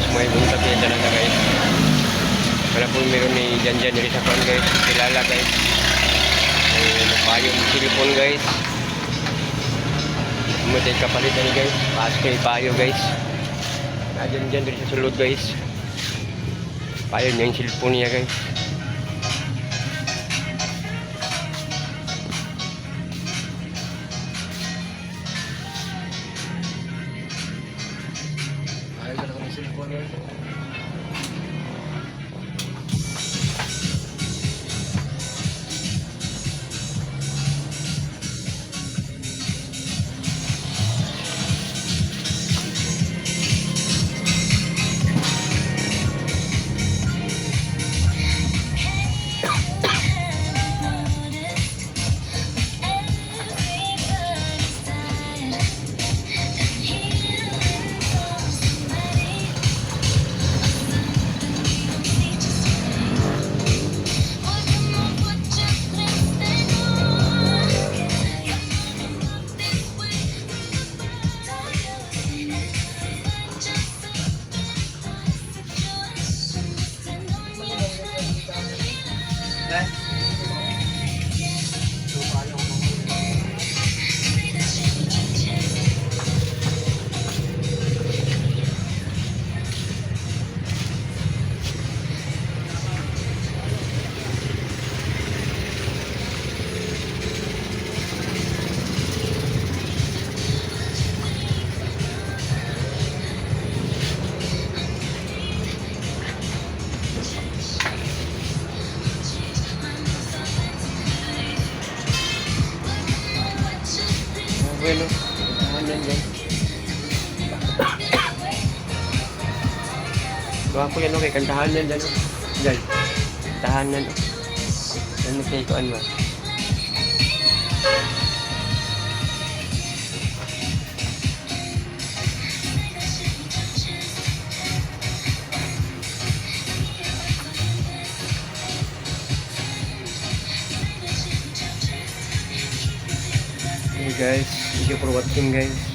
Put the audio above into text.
Guys, may buntag kay tanan na, guys. Wala po meron ni Jan Jan diri sa kuan, guys. Kilala, guys. Eh, nagpayo mo cellphone, guys. Mutay kapalit ani, guys. Paas kay payo, guys. Na Jan Jan diri sa sulod, guys. Payo niya yung cellphone niya, guys. Ayaw ka na kami cellphone guys. Bueno, tahanan yan. Gawa ko yan, okay. Kantahan yan dyan, oh. Dyan. Tahanan, oh. Yan kay kuan mo. Hey guys, thank you for watching, guys.